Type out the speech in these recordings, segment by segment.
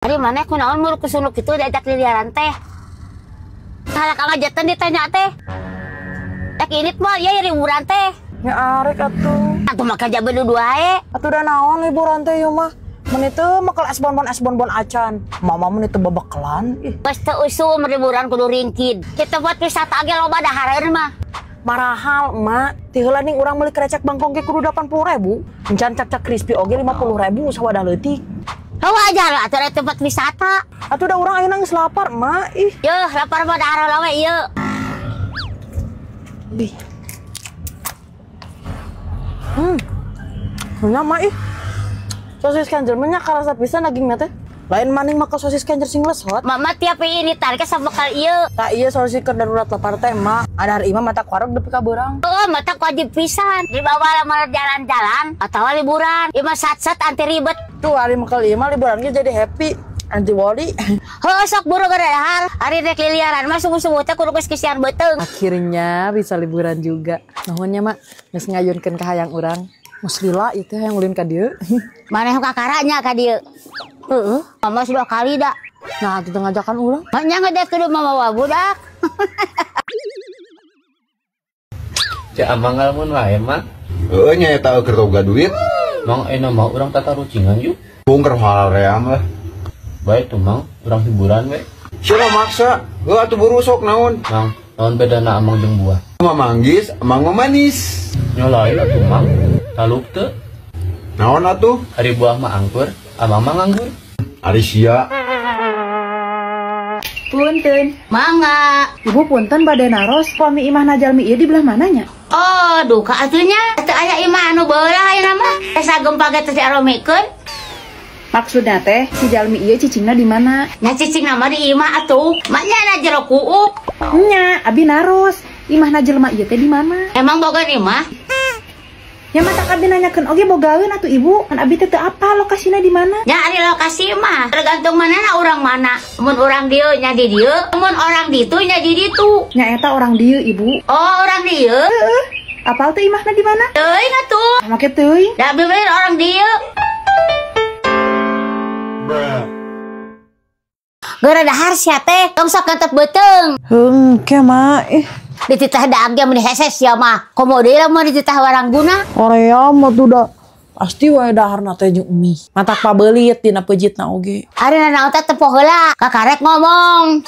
Ari maneh kunaon muruk kesunuk kitu diajak liliaran teh. Salah kang ajetan ditanya teh. Ek init mah ieu liburan teh. Nya arek atuh. Atuh mah kerja berdua wae. Atuh da naon liburan teh ieu mah. Mun itu mekel es bonbon acan. Mama mun itu bebekelan ih. Geus teu usum liburan kudu ringkid. Di tempat wisata ge loba dahareun mah. Marahal emak, ti heula ning urang meuli krecek bangkong ge kudu 80.000. Encan cak-cak crispy oge 50.000 sawadah leutik. Heuh aja atuh ada tempat wisata. Atuh da urang ayeuna geus lapar emak ih. Yeuh lapar mah dahar heula we ieu. Ih. Nya mah ih. Sosis kenjer mah nya karasa pisan dagingna teh. Lain maning maka sosis kenjer sing lesot. Mama tiap ini tarik sama bekal ieu. Tak iya sosis keur darurat lapar teh emak. Ada hari imah mata kuareg depi ka beurang. Heeh, mata wajib pisan. Dibawa lamun jalan-jalan atau liburan. Ieu mah sat-sat anti ribet. Tuh hari bekal ieu mah liburan ge jadi happy, anti worry. Heuh sok buru dahar. Ari rek liliaran mah subuh-subuh teh kudu geus kisian beuteung. Akhirnya bisa liburan juga. Nuhun nya mak, geus ngayunkeun ka hayang urang. Geus lila ieu teh hayang ulin ka dieu. Maneh kakara nya ka dieu. Heeh. Mama sudah kali dah. Nah, atuh teu ngajakan urang. Nya ngedek kudu mama wa budak. Cek amang ngalamun wae mah. Heueuh nya eta keur boga duit. Mang enak mah urang tata rucingan yuk. Bungker hal ream lah. Bae tuh mang, urang hiburan we. Sia maksa. Heuh atuh buru sok naon. Mang, naon bedana amang jeung buah? Mah manggis, amang mah manis. Nya lain atuh mang. Taluk teu. Naon atuh? Ari buah mah angkur, amang mah nganggur. Ari sia. Punten. Mangga. Ibu punten bade naros, pami imahna jalmi ieu di belah mananya? Oh, duka atuh nya. Teu aya imah anu beulah ayeuna mah. Esa gempa ge teh diaromikeun. Maksudna teh si jalmi ieu cicingna di mana? Nya cicingna mah di imah atuh. Maknya na jero kuuk. Nya, abi naros. Imahna jelema ieu teh di mana? Emang boga imah? Ya matak abi nanyakeun oge bogaeun atuh ibu, kan abi teh teu apal lokasina di mana? Nya ari lokasi mah tergantung manana urang mana. Mun urang dieu nya di dieu, mun orang ditu nya di ditu. Nya eta orang dieu ibu. Oh, orang dieu? Heeh. Apal teh imahna di mana? Teuing atuh. Make teuing. Da abi bener orang dieu. Geura dahar sia teh, tong sok ngantep beuteung. Hengke mah ih. Dititah daag ge mun heses sia mah. Komo deui lamun dititah warang guna. Korea mah tuh da pasti wae daharna teh jeung mie. Matak pabeulit dina peujitna oge. Ari nanaon teh tempo heula, kakarek ngomong.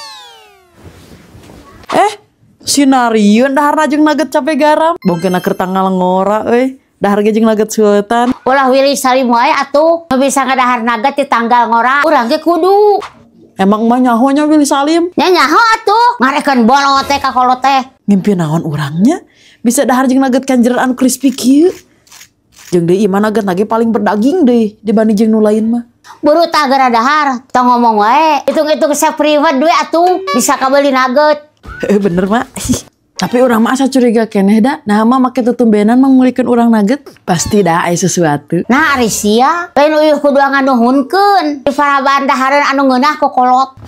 Sinarieun daharna jeung nugget cabe garam. Bongkeuna keur tanggal ngora euy. Dahar ge jeung nugget sultan. Ulah Willy Salim wae atuh. Nu bisa ngadahar nugget di tanggal ngora, urang ge kudu. Emang mah nyaho nya Willy Salim? Nya nyaho atuh, ngarekeun bolot teh ka kolot teh. Ngimpi naon urangnya? Bisa dahar jeung nugget kanjeran anu crispy kieu. Jeung deui imah nugget lagi paling berdaging deui dibanding jeung nu lain mah. Buru tah geura dahar, tong ngomong wae. Hitung-hitung sapriwet duit atuh bisa kabeuli nugget. Heeh bener mak. Tapi urang mah asa curiga keneh da. Nah mah make tutumbenan mangulikeun urang nugget, pasti da aya sesuatu. Nah ari sia, lain uyuh kudu nganuhunkeun. Di paraban dahareun anu ngeunah ku kolot.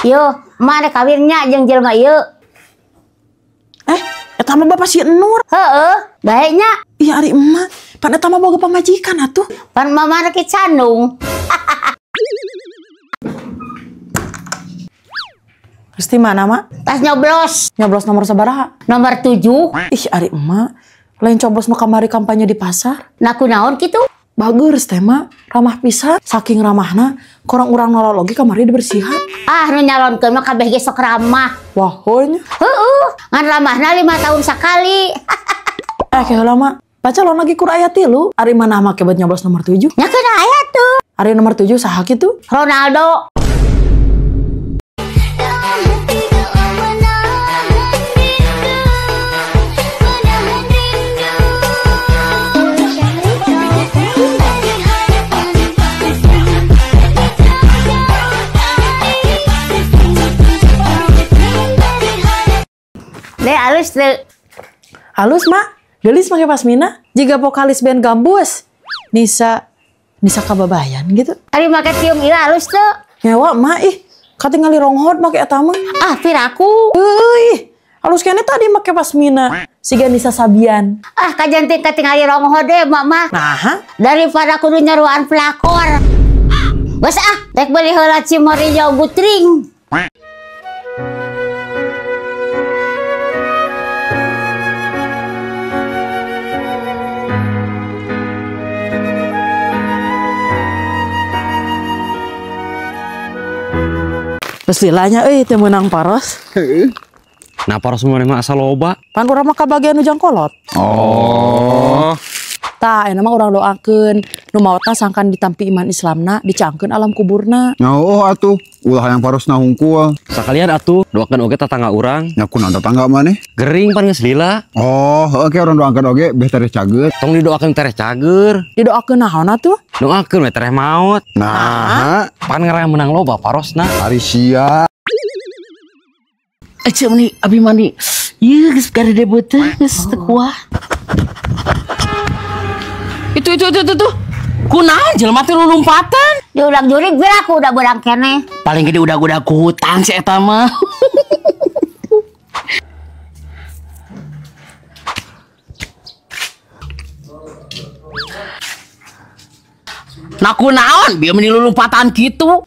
Yo, mah rek kawin nya jeung jelema ieu. Eta mah bapak si Nur. Heeh, bae nya. Iya ari emak, pan eta mah boga pamajikan atuh. Pan mama rek candung. Terus di mana, Mak? Tas nyoblos. Nyoblos nomor sabaraha? Nomor 7. Ih, ari emak. Lain coblos nu kamari kampanye di pasar. Nah, kunaon kitu? Bagus teh, Mak. Ramah pisan. Saking ramahna, korang urang nolologi kamari dibersihan. Ah, nu nyalonkeun mah kabeh ge sok ramah. Wah, heuh nya. Heueuh, ngan ramahna 5 tahun sakali. Kayak heula, Mak. Pacar lagi kur aya 3. Ari mana make buat nyoblos nomor 7? Nya keun aya tuh. Ari nomor 7 saha kitu? Ronaldo. Deh, halus deh. Halus, Mak. Gelis make pasmina. Jiga vokalis band Gambus. Nisa Kababayan gitu. Ari make tiung ieu halus teu. Nyewa, Mak ih. Katingali ronghot make eta mah. Ah, piraku. Euy, halus keneh tadi make pasmina. Siga Nisa Sabian. Ah, kajanting katingali ronghot deh, Mak mah. Nah, daripada kudu nyaruan pelakor. Geus ah, rek beuli heula Cimory Gutring. Geus lilanya euy teu meunang paros. Heeh. Nah paros mah mah asa loba. Pan urang mah kabagian ujang kolot. Oh. Tah ayeuna mah urang doakeun nu maotna sangkan ditampi iman Islamna, dicangkeun alam kuburna. Oh atuh, ulah hayang parosna hungkul. Sakalian atuh doakeun oge tetangga urang. Nya kunaon tetangga maneh? Gering pan geus lila. Oh, heuh ke urang doakeun oge beh tereh cager. Tong didoakeun tereh cager. Didoakeun naon atuh? Doakeun we tereh maot. Nah, pan ngarang menang loba parosna. Ari sia. Ceu meni abi mani. Ieu geus garede beuteung geus teu kuat. Itu. Kunaon jelema teh lulumpatan? Diulang jurig geura aku udah beurang keneh. Paling gede udah-udah ku hutang si eta mah. Nah kunaon bieu meni lulumpatan kitu?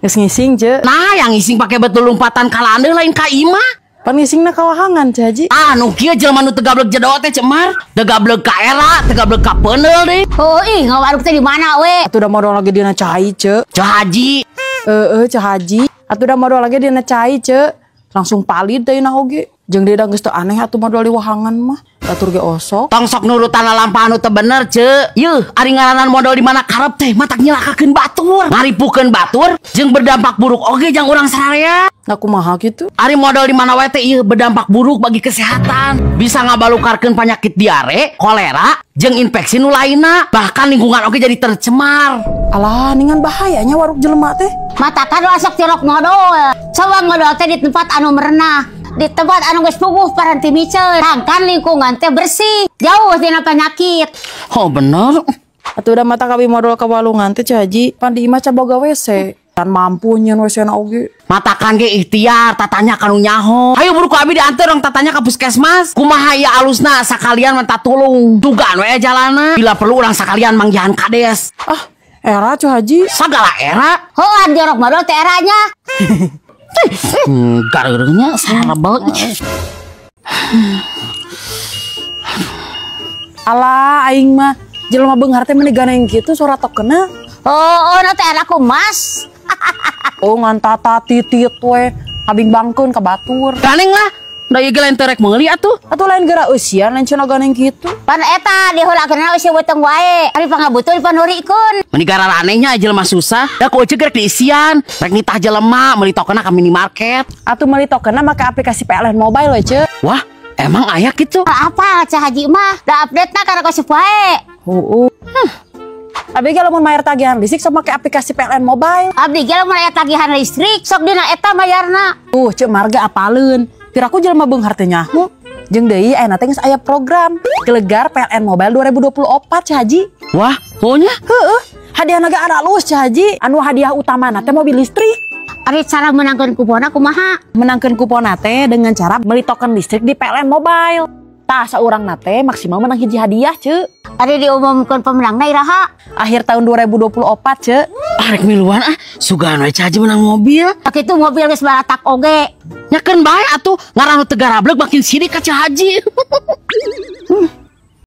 Geus ngising, Ceu. Nah, yang ngising pake betul lompatan ka landeuh lain ka imah. Pan ngisingna ka wahangan, Ceu Haji. Ah, nu kieu jelema nu teu gablek jedot teh Cemar. Teu gablek ka era, teu gablek ka peundeul deui. Oh, ih ngawaruk teh di mana we? Atuh da modal lagi dina cai, Ceu. Ceu Haji. Heeh, Ceu Haji. Atuh da modal lagi dina cai, Ceu. Langsung palid teh na oge. Jeung deui da geus teu aneh atuh modal di wahangan mah. Batur ge osok. Tong sok nurutan lalampahan nu teu bener, Ceu. Yeuh, ari ngaranan modal di mana karep teh matak nyilakakeun batur. Ngaripukeun batur jeung berdampak buruk oge jang urang sararea. Nah kumaha kitu? Ari modal di mana wae teh ieu berdampak buruk bagi kesehatan. Bisa ngabalukarkeun penyakit diare, kolera, jeung infeksi nu lainna. Bahkan lingkungan oge jadi tercemar. Alah, ningan bahayanya waruk jelema teh. Matakan osok jorok modal. Coba modal teh di tempat anu merenah. Di tempat anu geus puguh paranti miceun. Sangkan lingkungan teh bersih, jauh tina penyakit. Oh bener. Atuh da mata kabi modal ka walungan teh Ceu Haji, pan di imah boga WC. Tan mampu nyeun WC na oge. Matakan ge ikhtiar, tatanya kanu nyaho. Ayo buru ku abi diantar urang tatanya ka puskesmas. Kumaha ieu alusna sakalian minta tulung. Dugaan we jalana. Bila perlu urang sakalian manggihan kades. Ah, era Ceu Haji. Sagala era. Heuan jorok modal teh eranya. Gareureungnya sarebel. Alah aing mah jelema beunghar teh meuni ganeng kitu sora tokena. Oh, oh, teh era ku mas. Oh, ngan tata titit we kabing-bangkeun ka batur. Ganeng lah. Da ieu ge lain teu rek meuli atuh. Atuh lain geura eusian lain cenah ganeng kitu. Pan eta diheulakeunna eusi beuteung wae. Ari pangabutuh dipanurikeun. Meuni garaneh jelema susah, da ku euceuk rek diisian, rek nitah jelema meuli tokenna ka minimarket. Atuh meuli tokenna make aplikasi PLN Mobile we, Ceu. Wah, emang aya kitu? Apa Ceu Haji mah? Da update-na kana kosip wae. Heueuh. Abi ge lamun mayar tagihan listrik sok make aplikasi PLN Mobile. Abdi ge lamun aya tagihan listrik sok dina eta mayarna. Ceu marga apaleun. Piraku jelema beunghar teh nyaho. Jeung deui ayeuna teh geus aya program Gelegar PLN Mobile 2024 Ceu Haji. Wah, maunya? Heeh. Hadiahna ge alus Ceu Haji. Anu hadiah utamana teh mobil listrik. Ari cara menangkeun kuponna kumaha? Menangkeun kuponna teh dengan cara meuli token listrik di PLN Mobile. Tah saurangna teh maksimal menang hiji hadiah, Ceu. Ari diumumkeun pemenangna iraha? Akhir tahun 2024, Ceu. Ah, rek miluan ah, sugan we Ceu Haji menang mobil. Kitu mobil geus baratak oge. Nyakeun bae atuh, ngaran nu teu garablek makin sirik ka Ceu Haji.